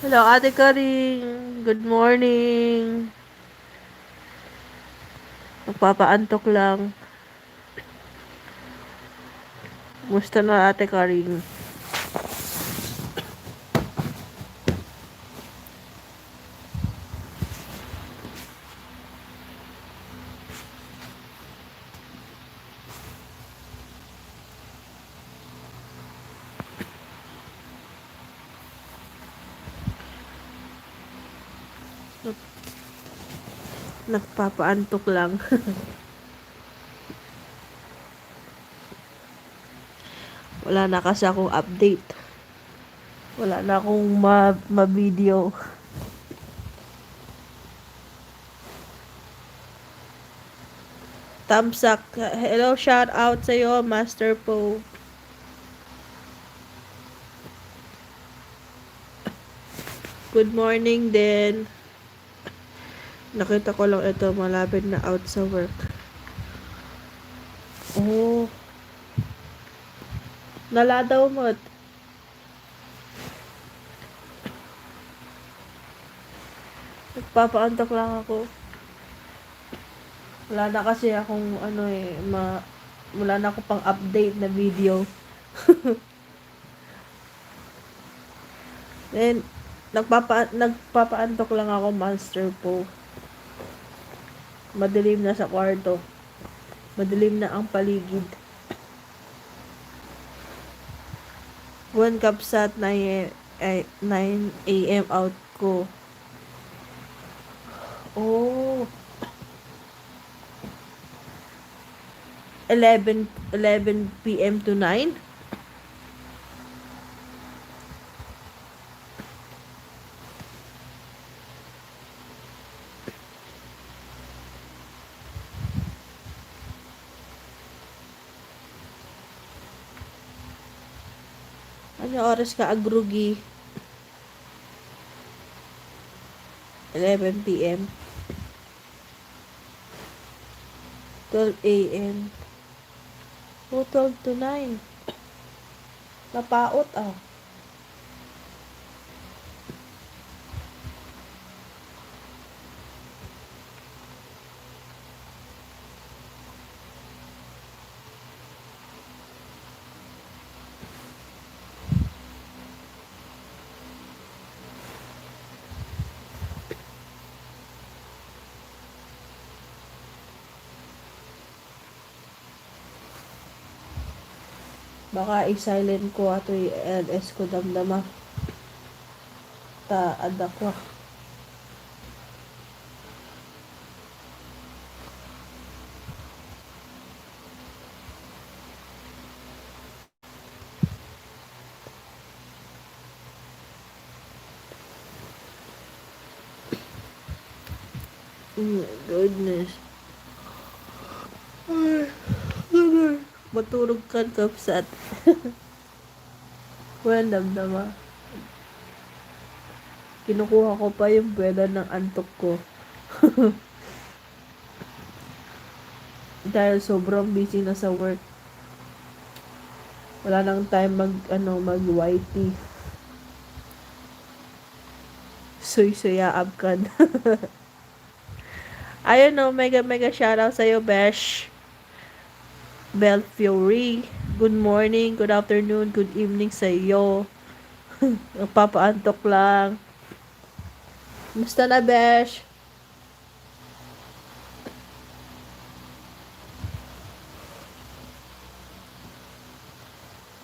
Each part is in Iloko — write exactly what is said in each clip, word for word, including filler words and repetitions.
Hello, Ate Karing. Good morning. Nagpapaantok lang. Musta na, Ate Karing? Nagpapaantok lang. Wala na kasi akong update. Wala na akong ma-, ma-video. Thumbs up. Hello, shout out sa'yo, Master Po. Good morning din. Nakita ko lang ito, malapit na out sa work. Oh. Naladaw mo. Nagpapaantok lang ako. Wala na kasi akong ano eh, ma-, wala na ako pang update na video. Then, nagpapa-, nagpapaantok lang ako, Master Po. Madilim na sa kwarto. Madilim na ang paligid. One cup sa nine, ay, nine A M out ko. Oh. Eleven, eleven P M to nine? Ano oras ka agrugi? Eleven P M. Twelve A M. O, twelve to nine. Napaot, ah. Baka i-silent ko atoy L S ko damdama. Ta adda ko. Oh my goodness. Ay, aray. Matulog ka, kabsat. Walang damdama. Kinukuha ko pa yung buwelo ng antok ko. Dahil sobrang busy na sa work. Wala nang time mag, ano, mag Y T. Suysuyaab kan. Ayun, no, mega, mega shoutout sa'yo, besh. Belle Fury, good morning, good afternoon, good evening sa'yo. Nagpapaantok lang. Kumusta na, besh?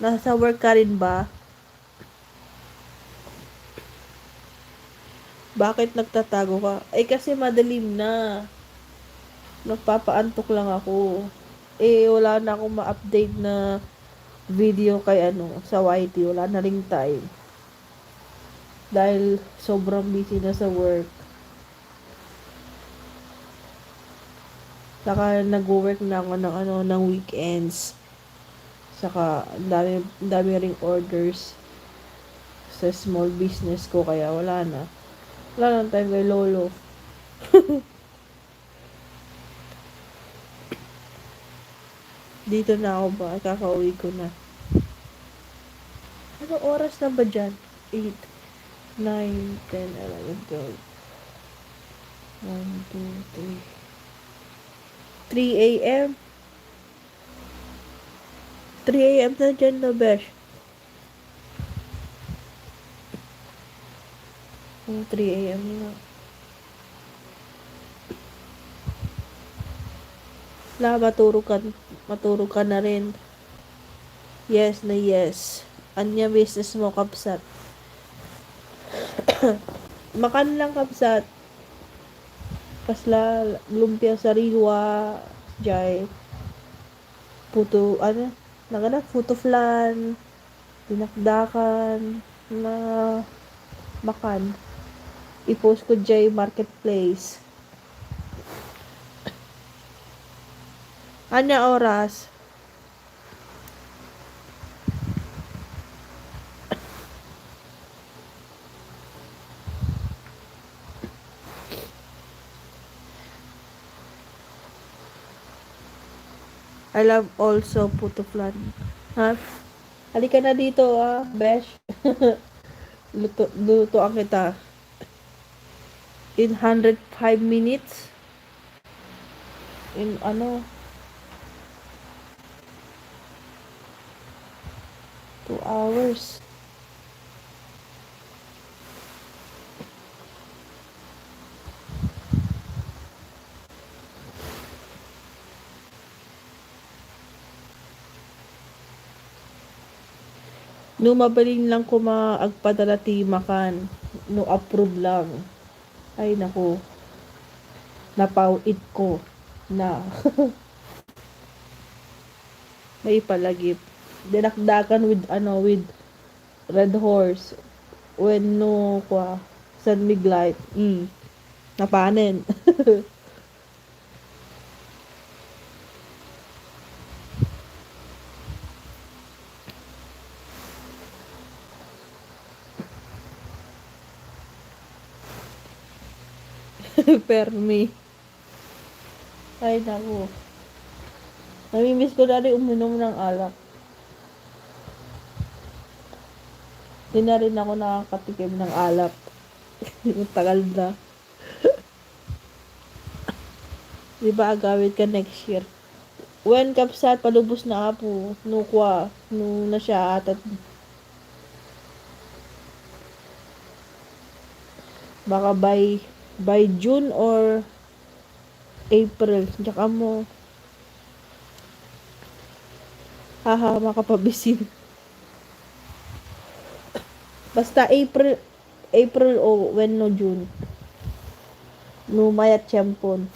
Nasa work ka rin ba? Bakit nagtatago ka? Eh, kasi madilim na. Nagpapaantok lang ako. Eh, wala na akong ma-update na video kay ano, sa Y T. Wala na ring time. Dahil sobrang busy na sa work. Saka nagwo-work na ako ng ano, ng weekends. Saka ang dami, ang dami ring orders sa small business ko, kaya wala na. Wala nang time kay Lolo. Dito na ako ba? Kakauwi ko na. Anong oras na ba dyan? Eight. Nine, ten, eleven, twelve. One, two, three. Three A M. Three A M na dyan, no, besh? Yung three A M na. La, maturog ka, maturog ka na rin. Yes na yes. Ania business mo, kabsat? Makan lang, kabsat. Kasla lumpia sariwa, jay. Puto, ano, nagana, puto flan, dinakdakan, na makan. I-post ko jay marketplace. Ania oras? I love also puto flan. Ha? Halika na dito, ah, besh. Luto, lutoan kita. In hundred five minutes. In ano? Two hours. No mabalin lang koma agpadala ti makan, no approve lang. Ay, naku. Napaw-it ko na. Maipalagip. Dinakdakan with, ano, with Red Horse. Wenno, kwa, San Mig Light. Mm. Napanen. Permi. Ay, naku. Namimiss ko na rin uminom ng alak. Di na rin ako nakakatikim ng alak. Ang tagal na. Di ba, agawid ka next year? Wen, kabsat, palubos na, Apo. No, kwa. No, na siya, atat. Baka by, by June or April. Diyak amo. Haha, makapabisin. Basta April, April o wenno June. No mayat tiyempon.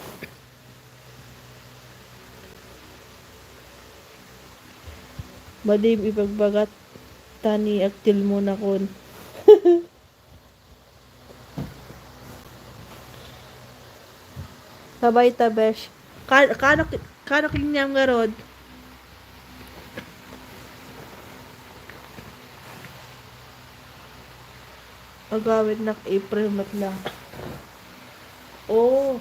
Badim, ibagbagat ta ni agtilmo nakon. Sabay ta, besh. Ka-, kano ki-, kano kinyam ngarud? Agawid nak April met lang. Oh.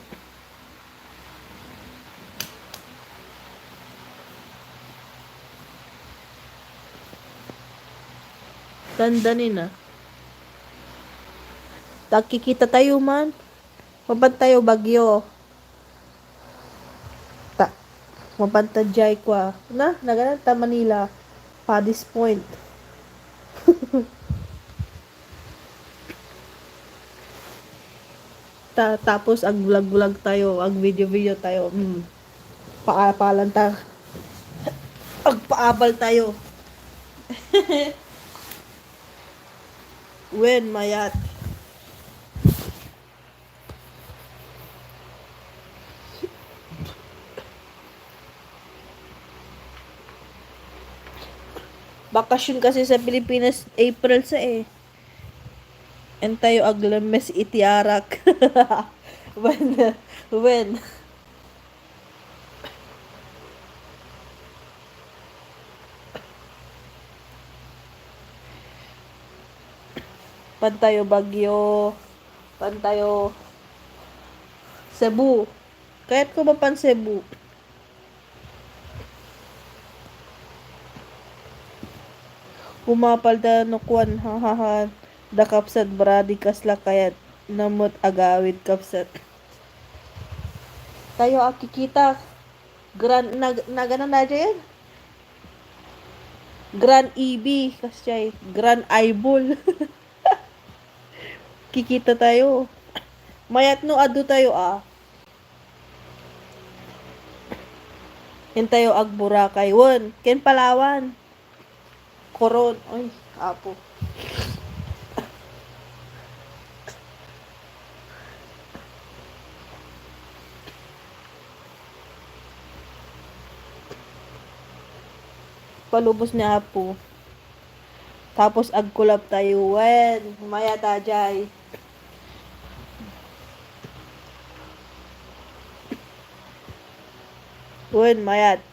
Tanda ni na. Tagkikita tayo man. Mapan tayo bagyo. Ta, mapan ta jay kwa. Na, naganan ta Manila. Paddy's Point. Ta-, tapos ag-vlog-vlog tayo, ag-video-video tayo. Mm. Paapalan ta. Agpaabal tayo. Wen, mayat. Bakasyon kasi sa Pilipinas, April sa eh. Entayo aglemes iti arak. When, when? Pantayo Baguio. Pantayo Cebu. Kayat ko mapan Cebu. Umapal da no kwan, ha, ha, ha. Da Kapsat Brady, kasla kayatna met agawid, Kapsat. Tayo a kikita. Grand, nag-, nagana na dyan? Grand E B, kasjay. Grand Eyeball. Kikita tayo. Mayat no adu tayo, ah. Ken tayo ag-Boracay. Wen, ken Palawan. Coron. Ay, apo. Palubos ni Apo. Tapos agkulap tayo. Wen, mayat a jay. Wen, mayat.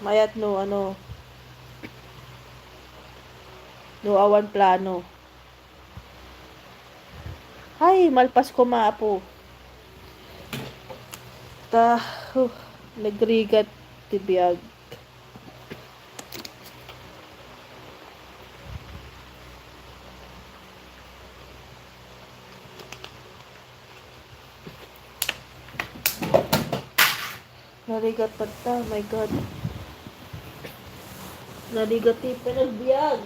Mayat no, ano, no awan plano. Ay, malpas ko, Apo. Ta, huh, nagrigat ti biag. Narigat pa ta, my God. Narigat ti panagbiag.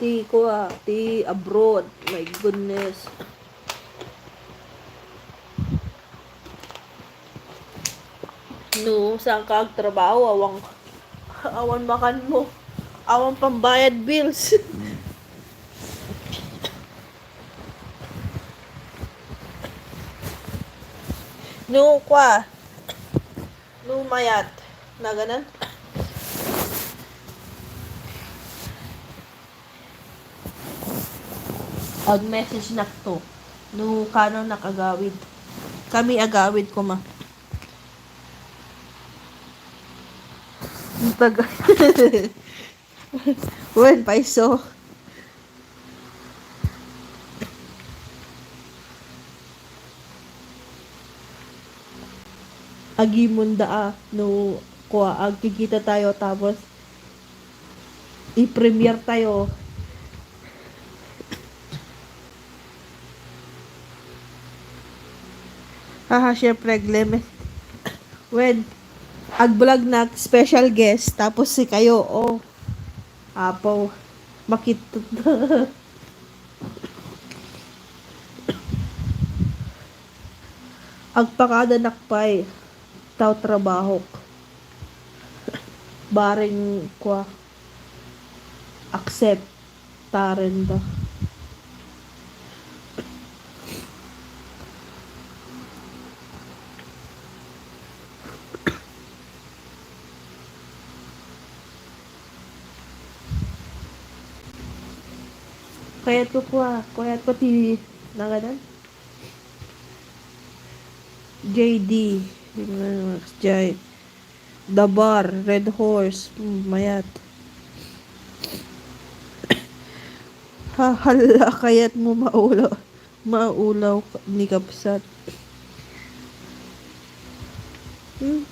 Ti kua, ti abroad. My goodness. No, saan ka agtrabaho? Awan, awan makan mo. Awan pambayad bills. No, kua. No, mayat. Naganan? Ag-message nak to. No, kano nak agawid. Kami agawid, kuma. Ang taga-, Wen, paiso. Agimon da, ah, no, kua, agkikita tayo, tapos i-premiere tayo. Haha, syempre, agleme. Wen, ag-vlog na special guest, tapos si kayo, oh. Apo, makit-, agpakada nak pay, tao trabahok. Bareng kua, accept. Tarenda. Kayat ko kua, kayat ko ti nanganan? J D. Jay. The Bar, Red Horse. Hmm, mayat. Ha, hala, kayat mo maulaw, maulaw ka-, ni Kapsat. Hmm.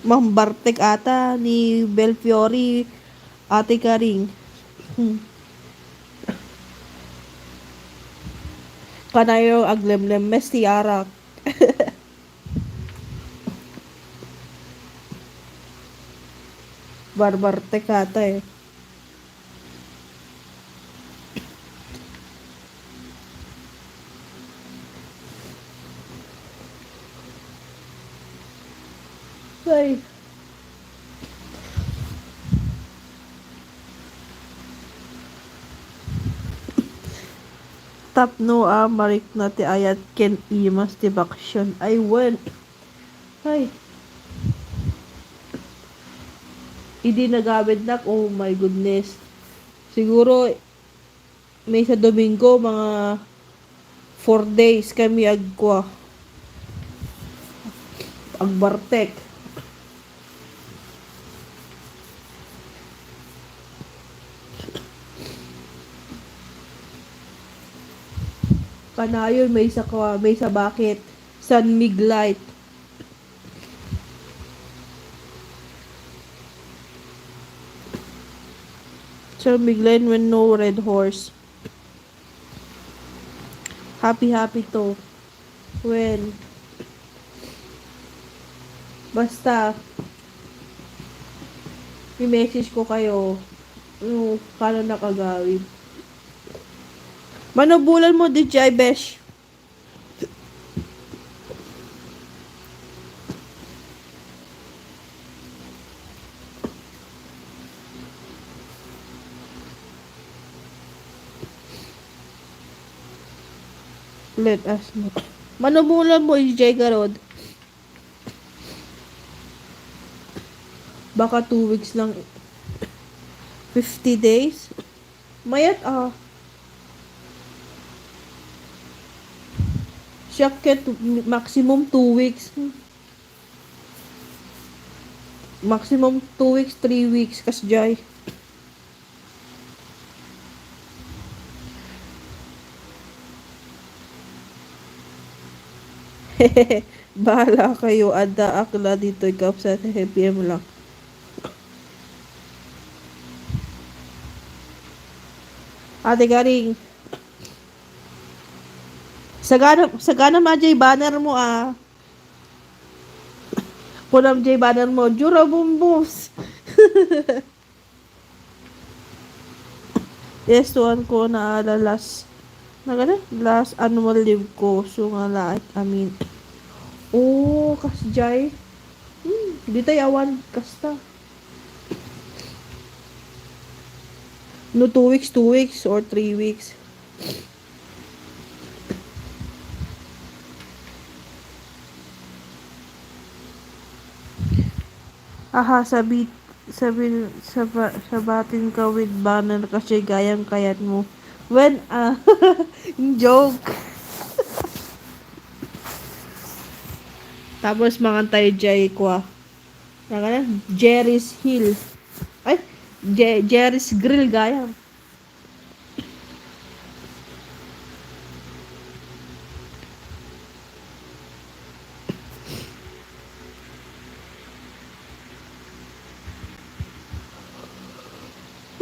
Mambartek ata ni Belfiore, Ate Karing. Hmm. Kanayo aglemlemmes ti arak. Barbartek ata eh. Ay. Tapno a marikna ti ayat ken imas ti bakasyon. Ay, wen. Ay. Idi nagawidnak, oh my goodness. Siguro, maysa Domingo, mga four days kami agkua. Agbartek. Kanayon, maysa ka, maysa bakit? San Mig Light. San Mig Light when no Red Horse. Happy, happy to. Well, basta, i-message ko kayo. Ano, paano nakagawid? Manubulan mo, D J, besh. Let us know. Manubulan mo, D J Garod. Baka two weeks lang. Fifty days? Mayat, ah. Siya ket maximum two weeks. Maximum two weeks, three weeks, kasjay. Bahala kayo, adda ak la ditoy, kapsat, seven P M lang. Ate Garing. Sagana, sagana ma jay banner mo, ah. Kunam jay banner mo, Jura Bumbos. Yes, tuan ko naala last, nagana? Last annual leave ko. So nga laet amin. Oh, kasjay. Hmm, di tayo awan kasta. No, two weeks, two weeks, or three weeks. Aha, sabi, sabi, saba-, sabatin ka with banner kasi gayam kayat mo. When, ah, joke. Tapos, mangan tayo jay, kwa. Nagana? Jerry's Hill. Ay, Je-, Jerry's Grill, gayam.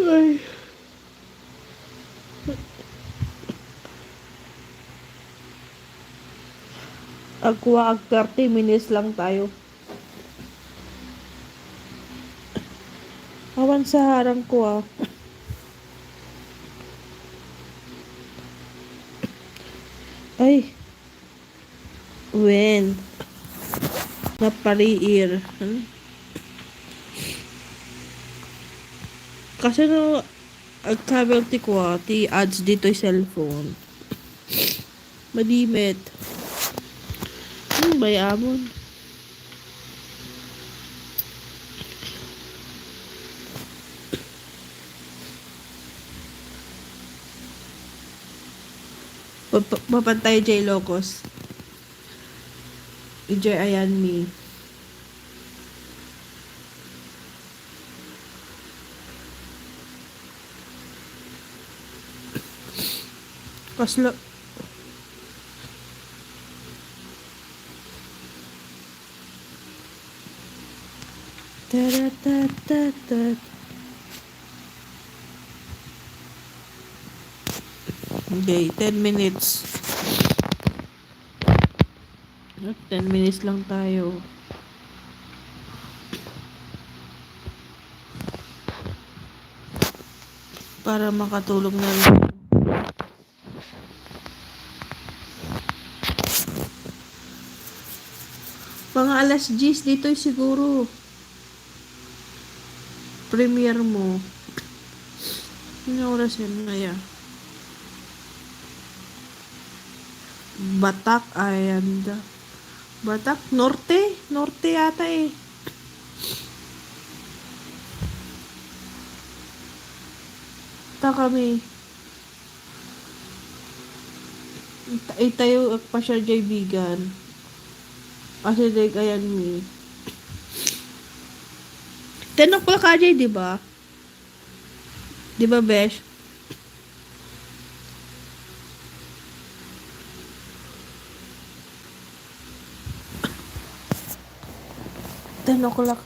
Ay. Agkua, ag thirty minutes lang tayo. Awan sa harang ko, ah. Ay. When? Napariir. Hmm? Kasi no, agkabel ti kwa, ti ads ditoy cellphone. Madimit. Hmm, bay amon. Pap-, papantay jay Locos. Ijay ayan mi. Kasla. Tara, ta, ta, ta. Okay, ten minutes. Ten minutes lang tayo. Para makatulog na rin. Mga alas diyes ditoy siguro. Premiere mo. Ano oras yan, Maya? Batak, ay, anda. Batak, Norte? Norte yata eh. Ta kami. Ita-, itayo agpasyal jay bigan. Kasi, like, ayan mi. Ten o'clock ka jay, di ba? Di ba, besh? Ten o'clock.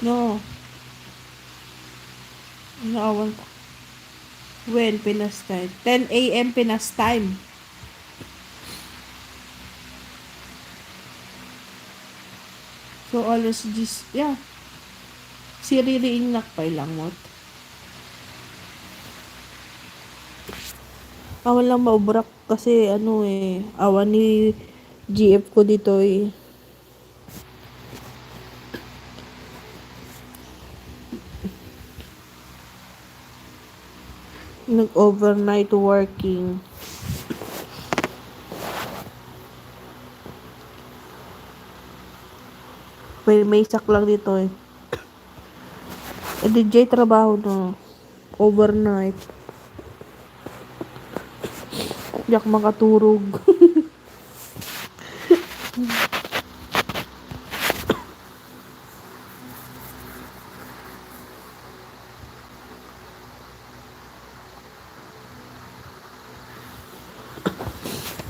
No. Naawan ko. When Pinas time? Ten a m Pinas time. So, alas diyes, yeah. Siririingnak pay langmot. Awan lang maubrak kasi ano eh, awan ni G F ko ditoy. Nag-overnight working. May, may saklang ditoy. Eh, D J trabaho na. Overnight. Diak makaturog.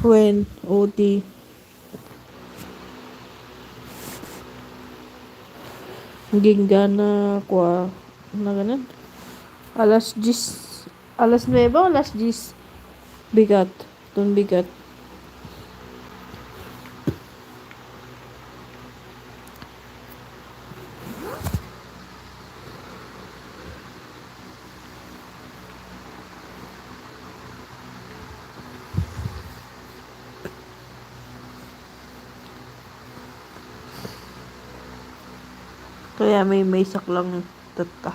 When O T. Ginggana, kua, na ganun. Alas diyes, alas nuebe o alas diyes? Bigat. Itong bigat. Kaya may, may saklang tatta.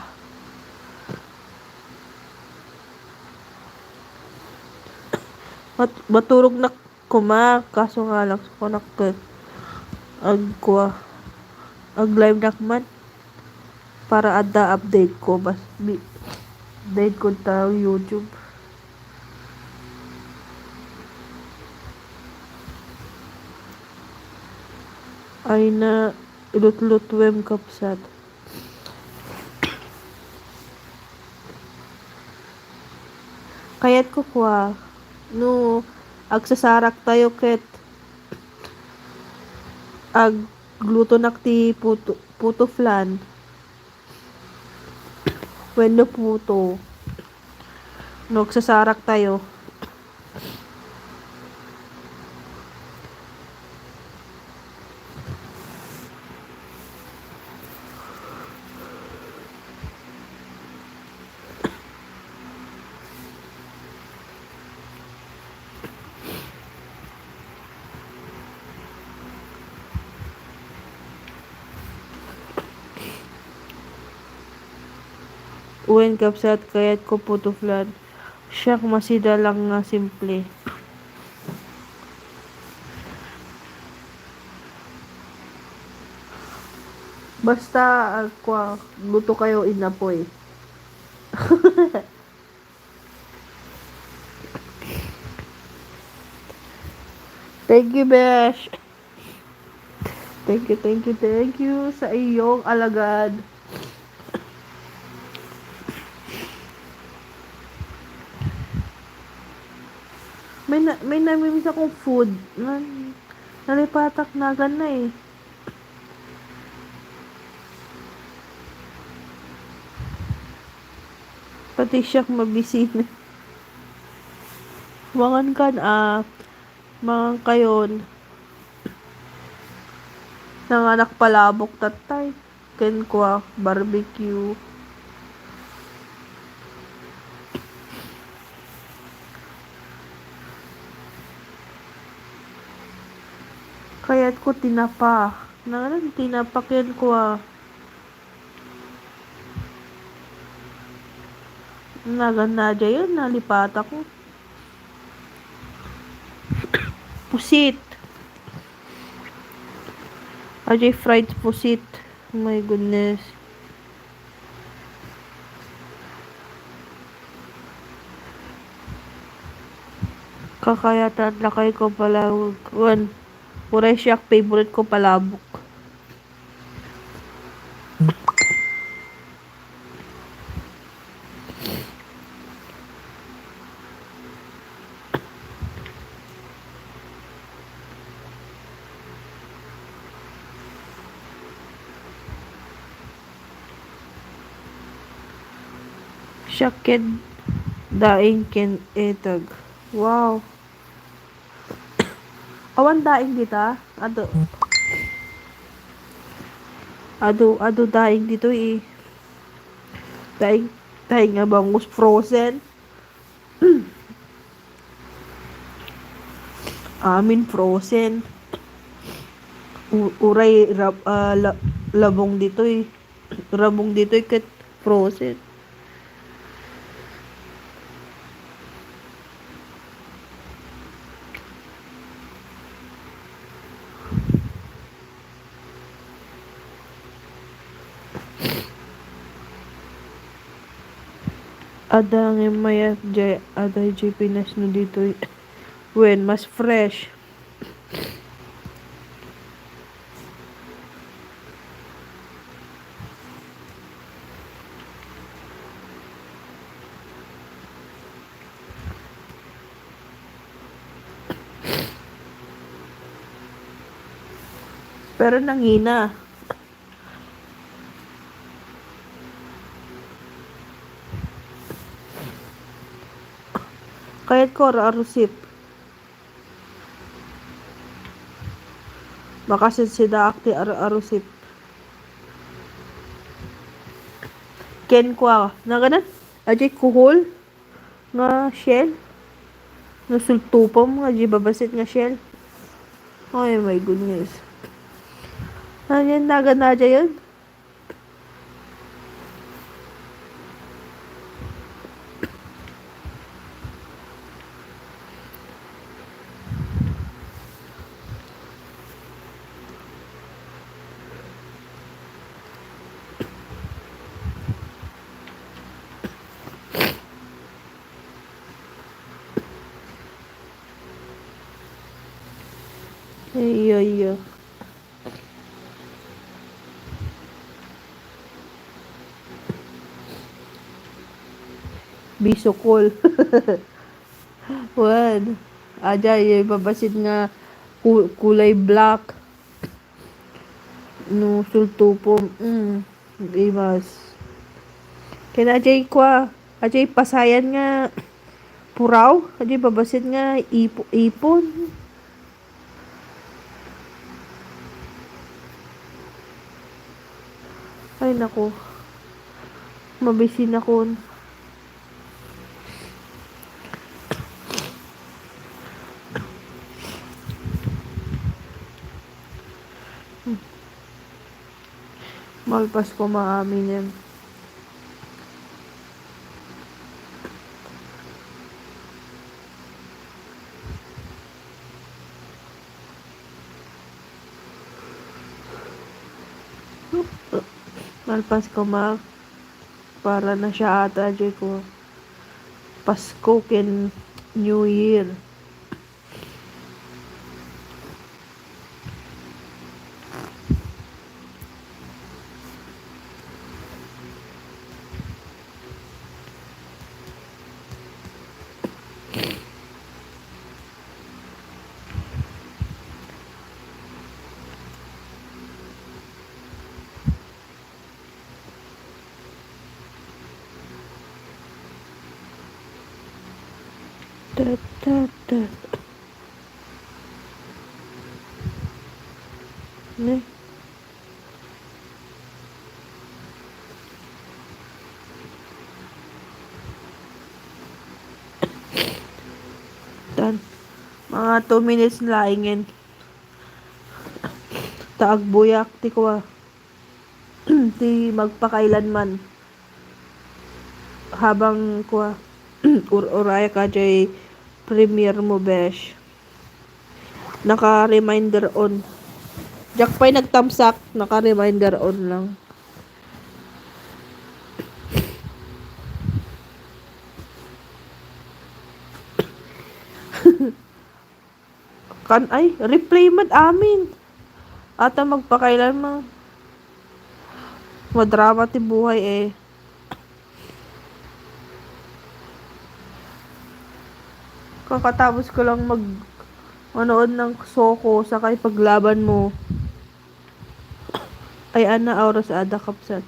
Mat-, maturog na kuma, kaso nga lang, kunak-, agkua, ag-live nak man. Para adda update ko, bas-, bi-, update ko ta YouTube. Ay na, lutlutuem, kapsat. Kayat ko kua, no, agsasarak tayo ket aglutonak ti puto, puto flan. Wenno puto. No, agsasarak tayo. Wen, kapsat, kayat ko puto flan. Siak, masida lang nga simple. Basta, ah, kua, luto kayo inapoy. Thank you, besh. Thank you, thank you, thank you sa iyong alagad. May na-, may namimiss akong food. Nan-, nalipatak na gana eh. Pati siak mabisin. Mangan kan, ah, mangan kayon. Nanganak palabok tattay. Ken kua, barbecue. Kayat ko tinapa. Nanganak tinapa ken kua. Nagan na dyan, nalipat ako. Pusit. Ajay fried pusit. Oh my goodness. Kakayatan, lakay ko palabok. Wen, uray siak, favorite ko palabok. Siak ket daing ken etag. Wow. Awan daing dita? Adu. Adu, adu daing ditoy eh. Daing, daing nga bangus frozen. Amin frozen. U-, uray rab-, ah, la-, labong ditoy. Rabong ditoy ket frozen. Adda ngem mayat jay, adda jay Pinas no ditoy. Wen, mas fresh. Pero nangina. Kayat ko ar-arusip. Makasidsidaak ti ar-arusip. Ken kua, naganan? Ajay kuhol nga shell. No sultupom nga ajay babasit nga shell. Ay, my goodness. Ano yan? Nagana dyan yun? Ay, ay, ay. Bisukol. Wen. Ajay, babasit nga ku-, kulay black. No sultupom. Mm. Ibas. Ken ajay kua, ajay pasayan nga puraw, ajay babasit nga ipo-, ipon. Ay, naku. Mabisinakon. Malpas ko maaminen. Malpas ko ma-, para na siya ata, ajay ko. Pasko ken New Year. Ta, ta, ta. Ne? Tan, mga two minutes na laingen. Ta agbuyak ti kua. Ti magpakailanman. Habang kua, ur-urayak ajay premiere mo, besh. Naka-reminder on. Diak pay nagtamsak, naka-reminder on lang. Kan, ay, replay met amin. Ata magpakailan ma. Madrama ti buhay eh. Kakatapos ko lang mag-, manood ng Soko, saka ipaglaban mo. Ay, ana, oras ada kapsat.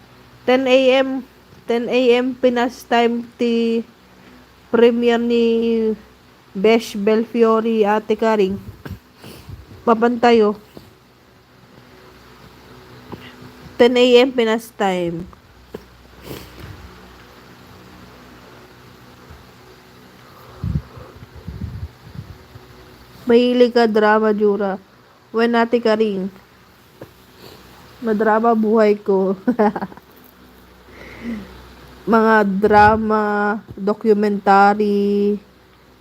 Ten A M. ten A M Pinas time ti premiere ni Besh Belfiore, Ate Karing. Mapan tayo. Ten A M Pinas time. Mahilig ka drama, Jura. When, Ate Karing? Madrama buhay ko. Mga drama, documentary,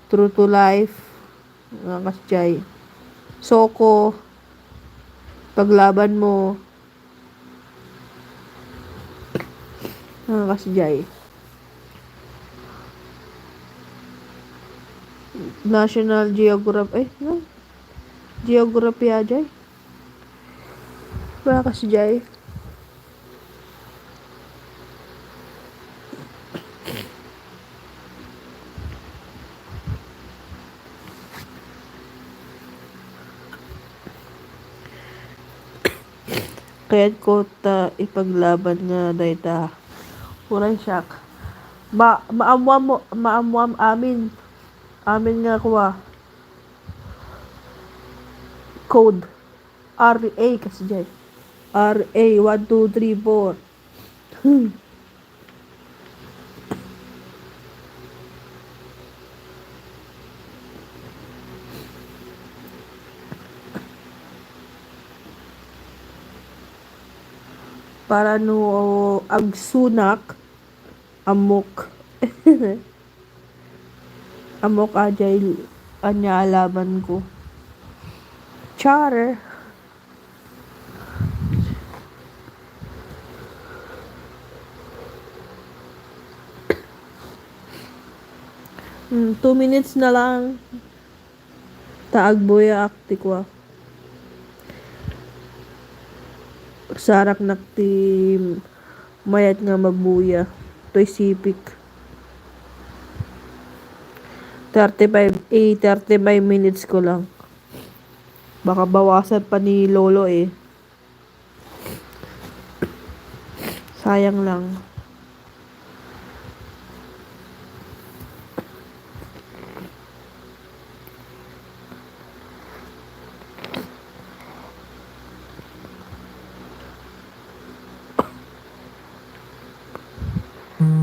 true to life. Mga kasjay. Soko, Paglaban Mo. Mga kasjay. National Geography, eh, no? Geography ajay. Mga kasjay. Kayat ko ta ipaglaban nga dayta. Uray siak. Ma-, maammuam mo, maammuam amin. Amin nga kuwa. Code. R A kasjay. R A, one, two, three, four. Hmm. Para no agsunak, ammok. Ammok ajay ania a laban ko. Char. Hmm, two minutes na lang. Ta agbuyaak ti kua. Agsaraknak ti mayat nga mabuya. Toy sipik. Thirty-five, eh, thirty-five minutes ko lang. Baka bawasan pa ni Lolo, eh. Sayang lang.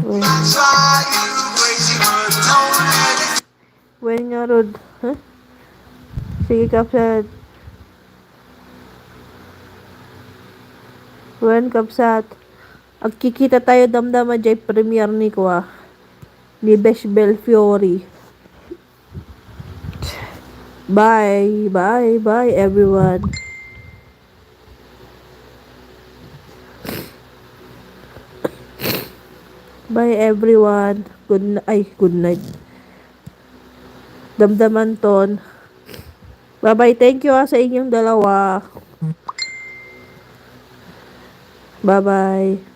Wen. Wen ngarud, ha? Sige, kabsat. Wen, kabsat. Agkikita tayo damdama jay premiere ni kua, ni Besh Belfiore. Bye, bye, bye, everyone. Bye, everyone. Good n-, ay, good night. Damdaman ton. Bye-bye. Thank you, ah, sa inyong dalawa. Bye-bye.